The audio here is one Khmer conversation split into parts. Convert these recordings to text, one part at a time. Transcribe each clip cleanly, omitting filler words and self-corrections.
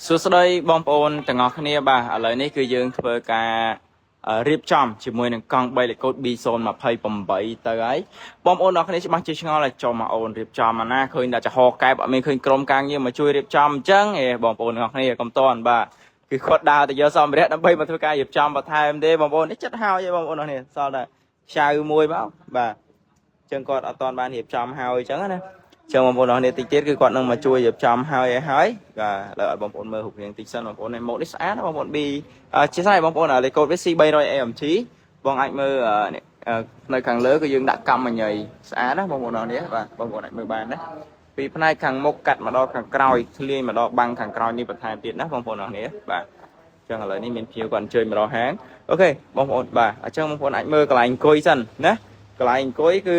សួស្តីបងប្អូនទាំងអស់គ្នាបាទឥឡូវនេះគឺយើងធ្វើការរៀបចំជាមួយនឹងកង់3លេខកូដ B028 ទៅហើយបងប្អូនទាំងអស់គ្នាច្បាស់ជាឆ្ងល់ហើយចុះមកអូនរៀបចំអាណាឃើញតែចំហកែបអត់មានឃើញក្រុមការងារមកជួយរៀបចំអញ្ចឹងអេបងប្អូនទាំងអស់គ្នាកុំតន់បាទគឺគាត់ដើរទៅយកសម្ភារៈដើម្បីមកធ្វើការរៀបចំបន្ថែមទេបងប្អូននេះចិត្តហើយឯងបងប្អូនទាំងអស់គ្នាសល់តែខ្ចៅមួយមកបាទអញ្ចឹងគាត់អត់តន់បានរៀបចំហើយអញ្ចឹងណា ចឹងបងប្អូនអរគ្នាតិចទៀតគឺគាត់នឹងមកជួយរៀបចំហើយឲ្យហើយបាទឥឡូវឲ្យបងប្អូនមើលរូបរាងតិចសិនបងប្អូននេះម៉ូតនេះស្អាតណាស់បងប្អូន B ជាស្រ័យបងប្អូនលេខកូដវា C300 AMG បងអាចមើលនេះនៅខាងលើគឺយើងដាក់កម្មញ៉ៃស្អាតណាស់បងប្អូនអរគ្នាបាទបងប្អូនអាចមើលបានណាពីផ្នែកខាងមុខកាត់មកដល់ខាងក្រោយធ្លាយមកដល់បាំងខាងក្រោយនេះបន្ថែមទៀតណាបងប្អូនអរគ្នាបាទចឹងឥឡូវនេះមានភ្ញៀវគាត់អញ្ជើញមកដល់ហាង OK បងប្អូនបាទអញ្ចឹងបងប្អូនអាចមើលកន្លែងអង្គុយសិនណាកន្លែងអង្គុយគឺ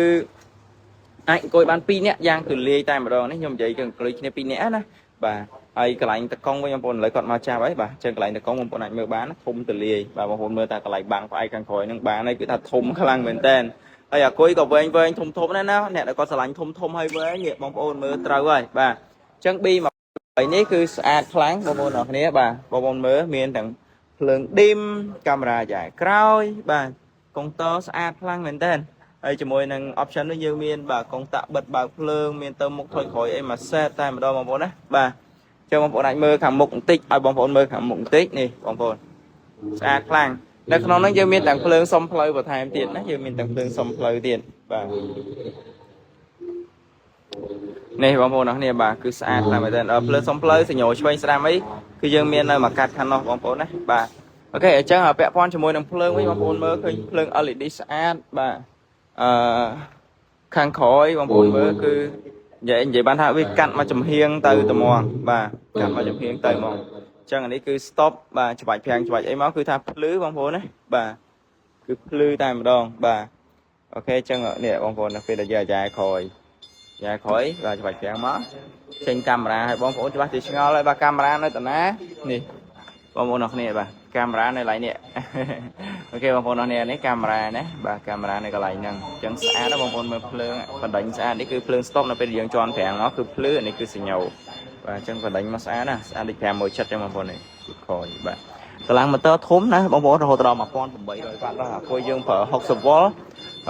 អាចអង្គុយបាន2នាក់យ៉ាងទូលាយតែម្ដងនេះខ្ញុំនិយាយគឺអង្គុយគ្នា2នាក់ណាបាទហើយកន្លែងតកង់វិញបងប្អូនឥឡូវគាត់មកចាប់ហើយបាទអញ្ចឹងកន្លែងតកង់បងប្អូនអាចមើលបានធំទូលាយបាទបងប្អូនមើលតែកន្លែងបាំងផ្អែកខាងក្រោយហ្នឹងបានហើយគឺថាធំខ្លាំងមែនតើហើយអាគុយក៏វែងវែងធំធំដែរណាអ្នកដែលគាត់ស្រឡាញ់ធំធំហើយវែងនេះបងប្អូនមើលត្រូវហើយបាទអញ្ចឹង B មកនេះគឺស្អាតខ្លាំងបងប្អូនអរគ្នាបាទបងប្អូនមើលមានទាំងភ្លើង dim កាមេរ៉ាយ៉ែក្រោយបាទកុងទ័រស្អាតខ្លាំងមែនតើ ហើយជាមួយនឹង option នេះយើងមានបាទកុងតាក់បិទបើកភ្លើងមានទៅមុខថយក្រោយអីមួយ set តែម្ដងបងប្អូនណាបាទចឹងបងប្អូនអាចមើលខាងមុខបន្តិចឲ្យបងប្អូនមើលខាងមុខបន្តិចនេះបងប្អូនស្អាតខ្លាំងនៅក្នុងហ្នឹងយើងមានទាំងភ្លើងសុំផ្លូវបន្ថែមទៀតណាយើងមានទាំងភ្លើងសុំផ្លូវទៀតបាទនេះបងប្អូនអរគ្នាបាទគឺស្អាតខ្លាំងមែនទែនភ្លើងសុំផ្លូវសញ្ញោឆ្វេងស្ដាំអីគឺយើងមាននៅមួយកាត់ខាងនោះបងប្អូនណាបាទ OK អញ្ចឹងពាក់ព័ន្ធជាមួយនឹងភ្លើងវិញបងប្អូនមើលឃើញភ្លើង LED ស្អាតបាទអឺខាងក្រោយបងប្អូនមើលគឺនិយាយបានថាវាកាត់មកចំហៀងទៅត្មងបាទកាត់មកចំហៀងទៅហ្មងអញ្ចឹងអានេះគឺ stop បាទច្បាច់ប្រាំងច្បាច់អីមកគឺថាភ្លឺបងប្អូនណាបាទគឺភ្លឺតែម្ដងបាទ OK អញ្ចឹងនេះបងប្អូននៅពេលដែលយើងអាយ៉ែក្រោយយ៉ាក្រោយបាទច្បាច់ប្រាំងមកចេញកាមេរ៉ាឲ្យបងប្អូនច្បាស់ជាឆ្ងល់ហើយបាទកាមេរ៉ានៅតាណានេះបងប្អូនអរគ្នាបាទកាមេរ៉ានៅកន្លែងនេះ OK បងប្អូនអរគ្នានេះកាមេរ៉ាណាបាទកាមេរ៉ានៅកន្លែងហ្នឹងអញ្ចឹងស្អាតណាស់បងប្អូនមើលភ្លើងបណ្ដាញស្អាតនេះគឺភ្លើង stop នៅពេលយើងជន់ប្រាំងមកគឺភ្លឺអានេះគឺសញ្ញោបាទអញ្ចឹងបណ្ដាញមកស្អាតណាស្អាតដូច517ចឹងបងប្អូននេះគឺក្រោយបាទកម្លាំងម៉ូទ័រធំណាបងប្អូនរហូតដល់1800វ៉ាត់ដល់អាគួយយើងប្រើ60វ៉ុល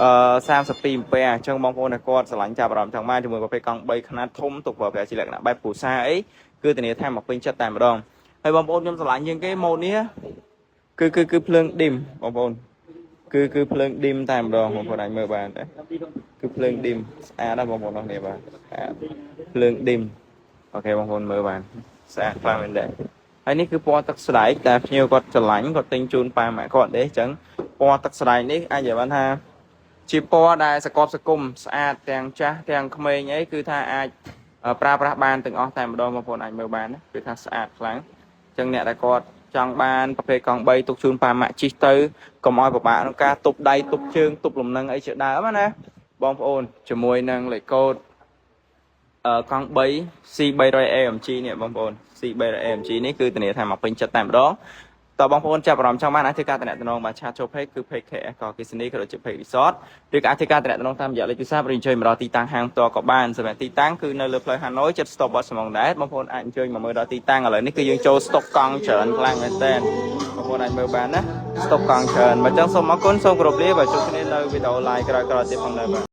អឺ32អំពែអញ្ចឹងបងប្អូនដែលគាត់ស្រឡាញ់ចាប់អារម្មណ៍ចង់បានជាមួយប្រភេទកង់3ខ្នាតធំទុកប្រើប្រាស់ជាលក្ខណៈបែបពូសាអីគឺធានាថាមកពេញចិត្តតែម្ដងហើយបងប្អូនខ្ញុំស្រឡាញ់ជាងគេម៉ូតនេះគឺភ្លើង dim បងប្អូនគឺភ្លើង dim តែម្ដងបងប្អូនអាចមើលបានទេគឺភ្លើង dim ស្អាតណាស់បងប្អូនអរគ្នាបាទស្អាតភ្លើង dim OK បងប្អូនមើលបានស្អាតខ្លាំងមែនទេហើយនេះគឺពណ៌ទឹកស្ដែកតែភ្ញៀវគាត់ស្រឡាញ់គាត់ទិញជូនប៉ាម៉ាក់គាត់ទេអញ្ចឹងពណ៌ទឹកស្ដែកនេះអាចនិយាយបានថាជាពណ៌ដែលសកបសគុំស្អាតទាំងចាស់ទាំងក្មេងអីគឺថាអាចប្រើប្រាស់បានទាំងអស់តែម្ដងបងប្អូនអាចមើលបានណាគឺថាស្អាតខ្លាំងអញ្ចឹងអ្នកដែលគាត់ចង់បានប្រភេទកង់3ទុកជូនប៉ាម៉ាក់ជិះទៅកុំឲ្យពិបាកក្នុងការទប់ដៃទប់ជើងទប់លំនឹងអីជាដើមណាបងប្អូនជាមួយនឹងលេខកូដកង់3 C300 AMG នេះបងប្អូន C300 AMG នេះគឺធានាថាមកពេញចិត្តតែម្ដងតើបងប្អូនចាប់អារម្មណ៍ចង់បានអាចធ្វើការតំណងបាទ chat ចូល page គឺ page KS ក៏គិសនីក៏ដូចជា page resort ឬក៏អាចធ្វើការតំណងតាមរយៈលេខទូរស័ព្ទឬអញ្ជើញមកដល់ទីតាំងហាងផ្ទាល់ក៏បានសម្រាប់ទីតាំងគឺនៅលើផ្លូវហាណូយជិត stop វត្តសំងដែរបងប្អូនអាចអញ្ជើញមកមើលដល់ទីតាំងឥឡូវនេះគឺយើងចូល stock កង់ច្រើនខ្លាំងមែនទែនបងប្អូនអាចមើលបានណា stock កង់ច្រើនបើចឹងសូមអរគុណសូមគោរពលាបាទជួបគ្នានៅវីដេអូ live ក្រោយៗទៀតផងដែរបាទ។